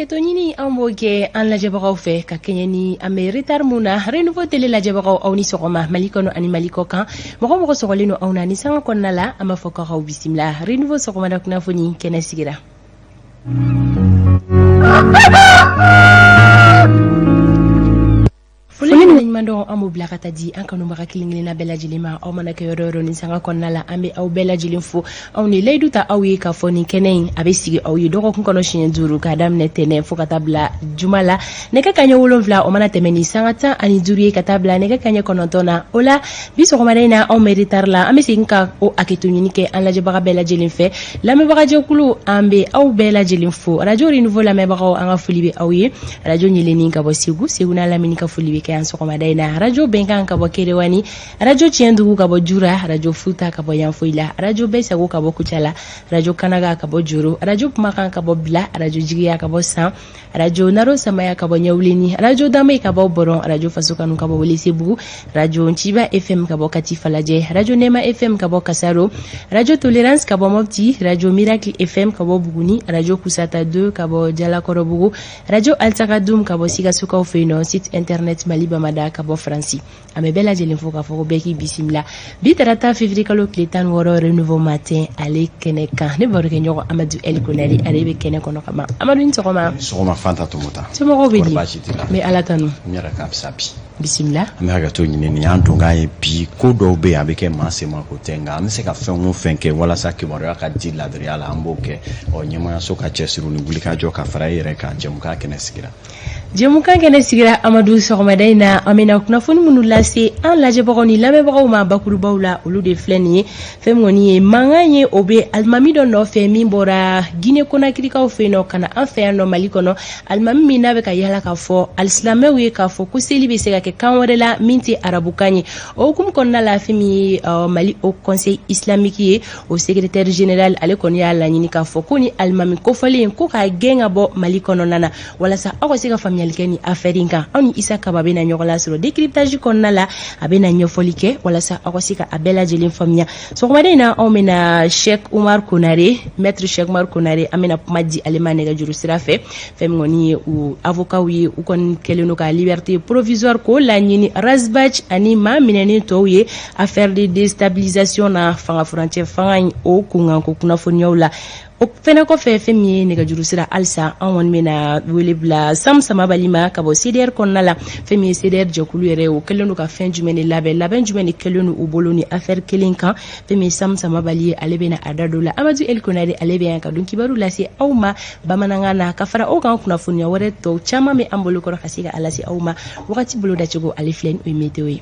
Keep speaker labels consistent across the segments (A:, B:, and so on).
A: Hakɛto ɲini an b'o kɛ an lajɛbagaw fɛ ka kɛɲɛ ni an bɛ retard mun na. Renouveau Télé lajɛbagaw, aw ni sɔgɔma, Mali kɔnɔ ani Mali kɔ kan. Mɔgɔ mɔgɔ sɔgɔlen don anw na ni sanga kɔnɔna la, an b'a fɔ k'aw bisimila. Renouveau sɔgɔmada kunnafoni kɛnɛ sigira. Foli ni waleɲumandɔn, an b'o bila ka taa di an kanubaga kelen kelenna bɛɛ lajɛlen ma. Aw mana kɛ yɔrɔ yɔrɔ ni sanga kɔnɔna la, an bɛ aw bɛɛ lajɛlen fo. Anw de layidu ta aw ye k'a fɔ nin kɛnɛ in a bɛ sigi aw ye dɔgɔkun kɔnɔ siɲɛ 5, k'a daminɛ tɛnɛn fo ka taa bila juma la, nɛgɛ kaɲɛ 7 o mana tɛmɛ ni sanga 15 ye, ka taa bila nɛgɛ kaɲɛ 9 na. O la, bi sɔgɔmada in na, anw bɛ retard la. An bɛ segin ka o hakɛto ɲini kɛ an lajɛbaga bɛɛ lajɛlen fɛ. Lamɛnbagajɛkulu, an bɛ aw bɛɛ lajɛlen fo. Radio Renouveau lamɛnbagaw, an ka foli bɛ aw ye. Radio Ɲeleni ka bɔ Segu, Segu n'a lamini ka foli bɛ kɛ yan sɔgɔmada in na. Radio Bɛnkan ka bɔ Kerewani, Radio Tiɲɛdugu ka bɔ Jura, Radio Futa ka bɔ Yanfoyila, Radio Bɛɛ Sago ka bɔ Kucala, Radio Kanaga ka bɔ Joro, Radio Kumakan ka bɔ Bila, Radio Jigiya ka bɔ San, Radio Naro Samaya ka bɔ Ɲɛwuleni, Radio Danbe ka bɔ Bɔrɔn, Radio Faso Kanu ka bɔ Welesebugu, Radio Nciba FM ka bɔ Kati Falajɛ, Radio Nɛma FM ka bɔ Kasaro, Radio Tolérance ka bɔ Mopti, Radio Miracle FM ka bɔ Buguni, Radio Kusata 2 ka bɔ Jalakɔrɔbugu, Radio Altakadum ka bɔ Sikasokaw fɛ yen nɔ, site internet Mali Bamada ka bɔ Faransi. An bɛ bɛɛ lajɛlen fo k'a fɔ ko bɛɛ k'i bisimila. Bi tarata, février kalo tile 16, Renouveau Matin ale kɛnɛ kan, ne barokɛɲɔgɔn Amadu El Konare, ale bɛ kɛnɛ kɔnɔ ka ban. Amadu, ni sɔgɔma.
B: Sɔgɔma, Fanta Tɔmɔta.
A: Somɔgɔw bɛ di?
B: Baasi t'i la?
A: N bɛ Ala tanu.
B: N yɛrɛ ka fisa bi.
A: Bisimila.
B: An bɛ hakɛto ɲini, nin y'an donkan ye bi. Ko dɔw bɛ yen, a bɛ kɛ maa sema ko tɛ, nka an bɛ se ka fɛn o fɛn kɛ walasa kibaruya ka di ladiriya la, an b'o kɛ. Ɔ, ɲɛmayaso ka cɛsiri ni wulikajɔ ka fara e yɛrɛ kan, jɛmukan kɛnɛ sigira.
A: Jɛmukan kɛnɛ sigira, Amadu. Sɔgɔmada in na, an bɛna kunnafoni minnu lase an lajɛbagaw ni lamɛnbagaw ma bakurubaw la, olu de filɛ nin ye. Fɛn min kɔni ye mankan ye, o bɛ alimami dɔ nɔfɛ min bɔra Guinée Conakrykaw fɛ yen nɔ ka na an fɛ yan nɔ Mali kɔnɔ. Alimami min n'a bɛ ka yala k'a fɔ alisilamɛw ye k'a fɔ ko seli bɛ se ka kɛ kan wɛrɛ la min tɛ arabukan ye. O hukumu kɔnɔna la, fɛn min ye Mali Haut Conseil islamique ye, o secrétaire général, ale kɔni y'a laɲini k'a fɔ ko ni alimami kofɔlen ko k'a gɛn ka bɔ Mali kɔnɔna na. Walasa aw ka se ka faamuyali kɛ ni affaire in kan, aw ni Isa Kaba bɛna ɲɔgɔn lasɔrɔ décryptage kɔnɔna la. A bɛna ɲɛfɔli kɛ walasa aw ka se ka a bɛɛ lajɛlen faamuya. Sɔgɔmada in na, anw bɛna Cheikh Umar Konare, maître Cheikh Umar Konare, an bɛna kuma di ale ma nɛgɛjuru sira fɛ. Fɛn min kɔni ye u avocat ye, u kɔni kɛlen don ka liberté provisoire k'o laɲini Ras Bath ani maa minɛnen tɔw ye affaire de déstabilisation na, fanga furancɛ fanga in o kunkanko kunnafoniyaw la. O fɛnɛ kɔfɛ, fɛn min ye nɛgɛjuru sira, halisa an kɔni bɛna wele bila Sam Samabali ma ka bɔ CDR kɔnɔna la. Fɛn min ye CDR jɛkulu yɛrɛ, o kɛlen don ka fɛn jumɛn de labɛn, labɛn jumɛn de kɛlen don u bolo ni affaire kelen kan? Fɛn min ye Sam Samabali ye, ale bɛna a da don la. Amadu El Konare, ale bɛ yan ka don kibaru lase aw ma bamanankan na. Ka fara o kan, kunnafoniya wɛrɛ tɔw caman bɛ an bolo kɔrɔ ka se ka a lase aw ma. Wagati bolo dacogo ale filɛ ni o ye météo ye.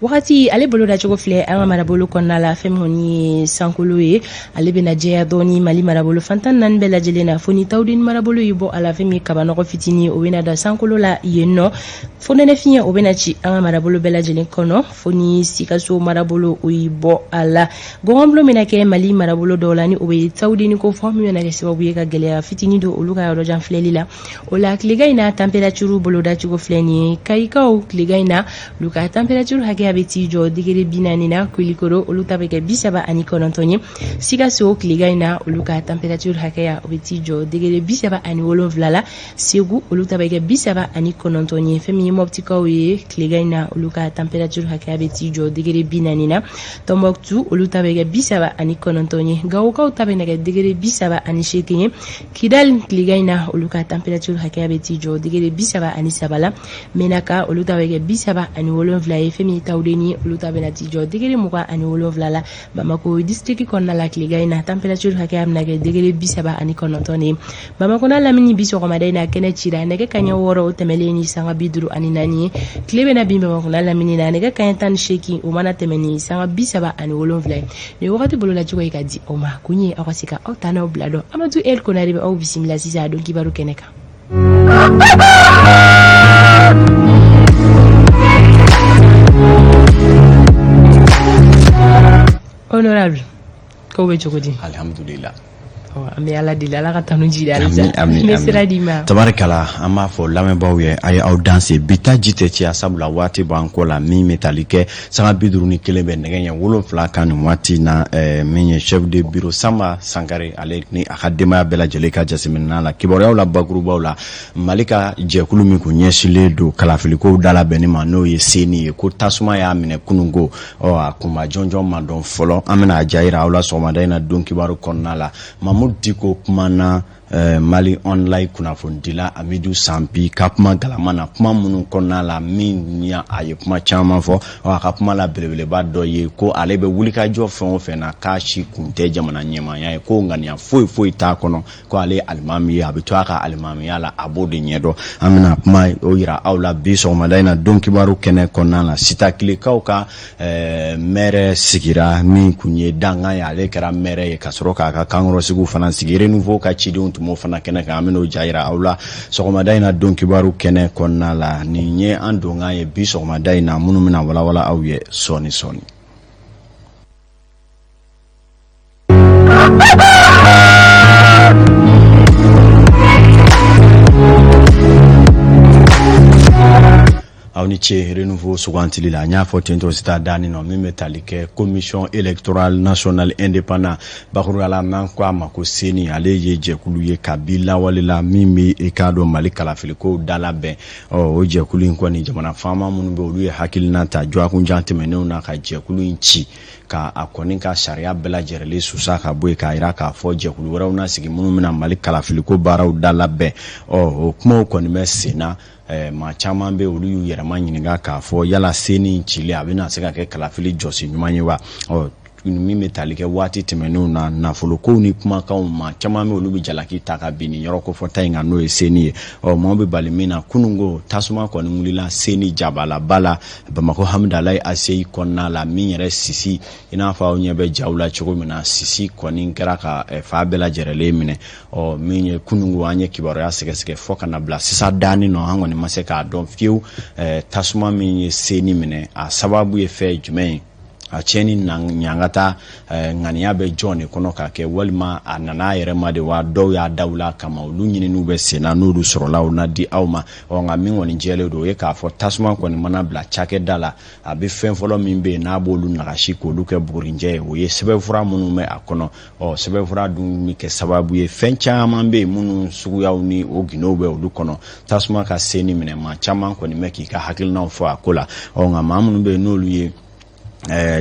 A: Wagati ale bolo dacogo filɛ an ka marabolo kɔnɔna la. Fɛn min kɔni ye sankolo ye, ale bɛna jɛya dɔɔni Mali marabolo fantan naani bɛɛ lajɛlen na, fo ni Tawudeni marabolo y'i bɔ a la. Fɛn min ye kabanɔgɔ fitinin, o bɛna da sankolo la yen nɔ. Fo nɛnɛ fiɲɛ, o bɛna ci an ka marabolo bɛɛ lajɛlen kɔnɔ, fo ni Sikaso marabolo o y'i bɔ a la. Gɔngɔnbulon bɛna kɛ Mali marabolo dɔw la, ni o bɛ Tawudeni ko fɔ, min bɛna kɛ sababu ye ka gɛlɛya fitinin don olu ka yɔrɔjan filɛli la. O la, tilegan in na, température bolodacogo filɛ nin ye. Kayikaw, tilegan in na, olu ka température hakɛya bɛ t'i jɔ degré 40 na. Kulikoro, olu ta bɛ kɛ 39 ye. Sikaso, tilegan in na, olu ka température hakɛya, o bɛ t'i jɔ degré 37 la. Segu, olu ta bɛ kɛ 39 ye. Fɛn min ye Mɔptikaw ye, tilegan in na, olu ka température hakɛya bɛ t'i jɔ degré 40 na. Tɔnbɔkutu, olu ta bɛ kɛ 39 ye. Gawokaw ta bɛ na kɛ degré 38 ye. Kidali, tilegan in na, olu ka température hakɛya bɛ t'i jɔ degré 33 la. Menaka, olu ta bɛ kɛ 37 ye. Fɛn min ye Tawudeni ye, olu ta bɛna t'i jɔ degré 27 la. Bamako district kɔnɔna la, tilegan in na, température hakɛya bɛna kɛ degré 39 ye. Bamakɔ n'a lamini, bi sɔgɔmada in na, kɛnɛ cira nɛgɛ kaɲɛ 6, o tɛmɛlen ni sanga 54 ye. Tile bɛna bin Bamakɔ n'a lamini na nɛgɛ kaɲɛ 18, o mana tɛmɛ ni sanga 37 ye. Nin wagati bololacogo ye ka di aw ma kun ye aw ka se ka aw ta n'aw bila dɔn. Amadu El Konare bɛ aw bisimila sisan a don kibaru kɛnɛ kan. Honorable, kow bɛ cogo di?
B: Alhamdulillah.
A: An bɛ Ala deli, Ala ka tanu jidi halisa.
B: Ami.
A: N bɛ sira d'i ma.
B: Tabarikala, an b'a fɔ lamɛnbaaw ye, a ye aw danse. Bi ta ji tɛ caya, sabula waati b'an kɔ la. Min bɛ tali kɛ sanga 51 bɛ nɛgɛ ɲɛ 7 kan nin waati na, min ye chef de bureau Sanba Sankare, ale ni a ka denbaya bɛɛ lajɛlen ka jateminɛ la kibaruyaw la, bakurubaw la, Mali ka jɛkulu min kun ɲɛsinlen don kalafilikow dalabɛnni ma, n'o ye CENI ye, ko tasuma y'a minɛ kununko. Ɔ, a kunba jɔnjɔn ma dɔn fɔlɔ. An bɛna a jayira aw la sɔgɔmada in na don kibaru kɔnɔna la. Mamudu Diko kumana Mali Online kunnafonidila Amidu Sanpi ka kuma galama na, kuma minnu kɔnɔna la min ya a ye kuma caman fɔ. Ɔ, a ka kuma la belebeleba dɔ ye ko ale bɛ wulikajɔ fɛn o fɛn na, k'a si kun tɛ jamana ɲɛmaaya ye, ko ŋaniya foyi foyi t'a kɔnɔ, ko ale ye alimami ye, a bɛ to a ka alimamiya la, a b'o de ɲɛdɔn. An bɛna kuma o yira aw la bi sɔgɔmada in na don kibaru kɛnɛ kɔnɔna la. Sitakilikaw ka mɛrɛ sigira, min kun ye dankan ye, ale kɛra mɛrɛ ye ka sɔrɔ k'a ka kankɔrɔsigiw fana sigi. Renouveau ka cidenw tun b'o fana kɛnɛ kan. An bɛn'o ja yira aw la sɔgɔmada in na don kibaru kɛnɛ kɔnɔna la. Nin ye an donkan ye bi sɔgɔmada in na, minnu bɛna walawala aw ye sɔɔni sɔɔni. Aw ni ce Renouveau sugantili la. N y'a fɔ tentɔ sita daani nɔ, min bɛ tali kɛ Commission électorale nationale indépendant, bakuruba la n'an ko a ma ko CENI, ale ye jɛkulu ye kabi lawale la min bɛ i k'a dɔn Mali kalafilikow dalabɛn. Ɔ, o jɛkulu in kɔni, jamana faama minnu bɛ, olu ye hakilina ta dɔgɔkunjan tɛmɛnenw na ka jɛkulu in ci, ka a kɔni ka sariya bɛɛ lajɛlen susa ka bɔ yen, k'a jira k'a fɔ jɛkulu wɛrɛw na sigi minnu bɛna Mali kalafiliko baaraw dalabɛn. Ɔ, o kumaw kɔni bɛ sen na. Maa caman bɛ, olu y'u yɛrɛma ɲininka k'a fɔ yala CENI cilen, a bɛna se ka kɛ kalafili jɔsi ɲuman ye wa? Ɔ, min bɛ tali kɛ waati tɛmɛnenw na nafolokow ni kumakanw, maa caman bɛ, olu bɛ jalaki ta ka bin nin yɔrɔ kofɔta in kan, n'o ye CENI ye. Ɔ, maaw bɛ bali min na, kununko tasuma kɔni wulila CENI jabalaba la Bamakɔ Hamidalayi ACI kɔnɔna la, min yɛrɛ sisi, i n'a fɔ aw ɲɛ bɛ jaw la cogo min na, sisi kɔni kɛra ka fa bɛɛ lajɛlen minɛ. Ɔ, min ye kununko, an ye kibaruya sɛgɛsɛgɛ fɔ ka na bila sisan daani nɔ, an kɔni ma se k'a dɔn fiyewu tasuma min ye CENI minɛ, a sababu ye fɛn jumɛn ye, a tiɲɛni ɲangata ŋaniya bɛ jɔn de kɔnɔ ka kɛ, walima a nana a yɛrɛ ma de wa? Dɔw y'a dawula kama, olu ɲininiw bɛ sen na, n'olu sɔrɔla, o na di aw ma. Ɔ, nka min kɔni jɛlen don, o ye k'a fɔ tasuma kɔni mana bila cakɛda la, a bɛ fɛn fɔlɔ min bɛ yen n'a b'olu nagasi k'olu kɛ bugurinjɛ ye, o ye sɛbɛnfura minnu bɛ a kɔnɔ. Ɔ, sɛbɛnfura dun bɛ kɛ sababu ye, fɛn caman bɛ yen minnu suguyaw ni o gindow bɛ olu kɔnɔ. Tasuma ka CENI minɛ, maa caman kɔni bɛ k'i ka hakilinaw fɔ a ko la. Ɔ, nka maa minnu bɛ yen n'olu ye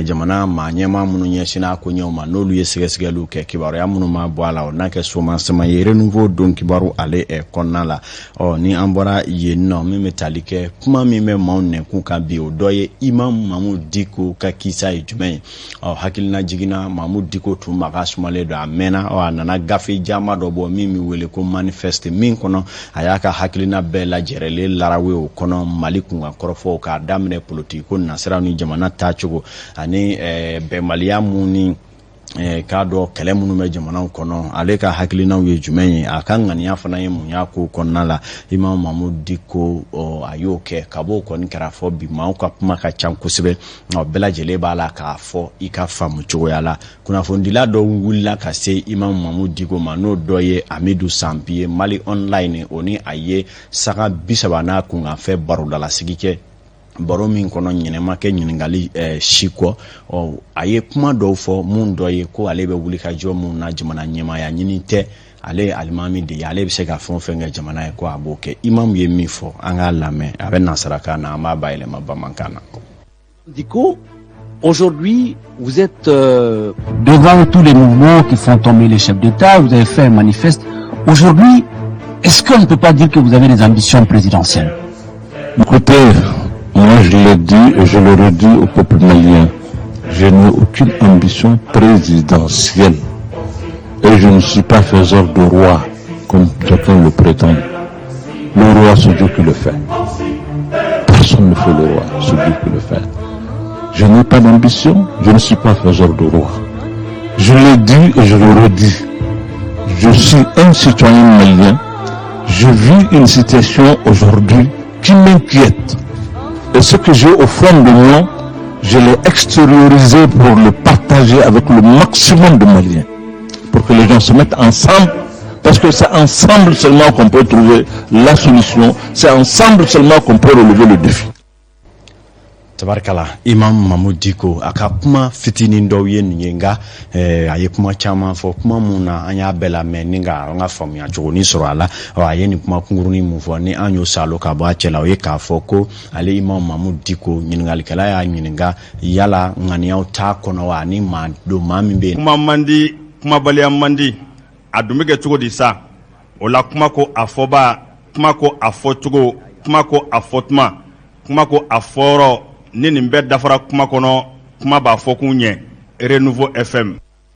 B: jamana maa ɲɛmaa minnu ɲɛsinna ko ɲɛw ma, n'olu ye sɛgɛsɛgɛliw kɛ, kibaruya minnu ma bɔ a la, o n'a kɛ soma sama ye Renouveau don kibaru ale kɔnɔna la. Ɔ, ni an bɔra yen nɔ, min bɛ tali kɛ kuma min bɛ maaw nɛnkun kan bi, o dɔ ye Imam Mamudu Diko ka kisa ye jumɛn ye? Ɔ, hakilina jiginna, Mamudu Diko tun maga sumalen don a mɛnna. Ɔ, a nana gafe jama dɔ bɔ min bɛ wele ko manifeste, min kɔnɔ a y'a ka hakilina bɛɛ lajɛrɛlen larawe o kɔnɔ, Mali kunkan kɔrɔfɔw, k'a daminɛ politiki ko nasiraw ni jamana taacogo ani bɛnbaliya mun ni k'a dɔn kɛlɛ minnu bɛ jamanaw kɔnɔ, ale ka hakilinaw ye jumɛn ye, a ka ŋaniya fana ye mun y'a ko kɔnɔna la. Imam Mamudu Diko, a y'o kɛ. Ka b'o kɔni kɛra fɔ bi, maaw ka kuma ka ca kosɛbɛ, nka bɛɛ lajɛlen b'a la k'a fɔ i ka faamu cogoya la. Kunnafonidila dɔw wulila ka se Imam Mamudu Diko ma, n'o dɔ ye Amidu Sanpi ye Mali Online. O ni a ye saga 30 n'a kunkanfɛ barodalasigi kɛ, baro min kɔnɔ ɲinɛ kɛ ɲininkali si kɔ. Ɔ, a ye kuma dɔw fɔ, mun dɔ ye ko ale bɛ wuli ka jɔ mun na, jamana ɲɛmaaya ɲini tɛ, ale ye alimami de ye, ale bɛ se ka fɛn o fɛn kɛ jamana ye, ko a b'o kɛ. Imam ye min fɔ, an k'a lamɛn. A bɛ nansarakan na, an b'a bayɛlɛma bamanankan na.
C: Dicko, aujourd'hui, vous êtes
D: devant tous les mouvements qui font tomber les chefs d'État, vous avez fait un manifeste. Aujourd'hui, est-ce qu'on ne peut pas dire que vous avez des ambitions présidentielles?
E: Écoutez, moi je l'ai dit et je le redis au peuple malien, je n'ai aucune ambition présidentielle. Et je ne suis pas faiseur de roi, comme certains le prétendent. Le roi, c'est Dieu qui le fait. Personne ne fait le roi, c'est Dieu qui le fait. Je n'ai pas d'ambition, je ne suis pas faiseur de roi. Je l'ai dit et je le redis. Je suis un citoyen malien. Je vis une situation aujourd'hui qui m'inquiète. Et ce que j'ai au fond de moi, je l'ai extériorisé pour le partager avec le maximum de Maliens. pour que les gens se mettent ensemble, parce que c'est ensemble seulement qu'on peut trouver la solution, c'est ensemble seulement qu'on peut relever le défi.
B: Tabarikala, Imam Mamu Diko a ka kuma fitinin dɔw ye nin ye, nka a ye kuma caman fɔ. Kuma mun na, an y'a bɛɛ lamɛn ni ka an ka faamuya cogo ni sɔrɔ a la. Ɔ, a ye nin kuma kunkurunin mun fɔ, ni an y'o salo ka bɔ a cɛ la, o ye k'a fɔ ko ale Imam Mamu Diko, ɲininkalikɛla y'a ɲininka yala ŋaniyaw t'a kɔnɔ wa, ni maa don, maa min bɛ yen.
F: Kuma man di, kumabaliya man di. A dun bɛ kɛ cogo di sa? O la, kuma ko a fɔba, kuma ko a fɔcogo, kuma ko a fɔtuma, kuma ko a fɔyɔrɔ. Ni nin bɛɛ dafara kuma kɔnɔ, kuma b'a fɔ kun ɲɛ. Renouveau FM.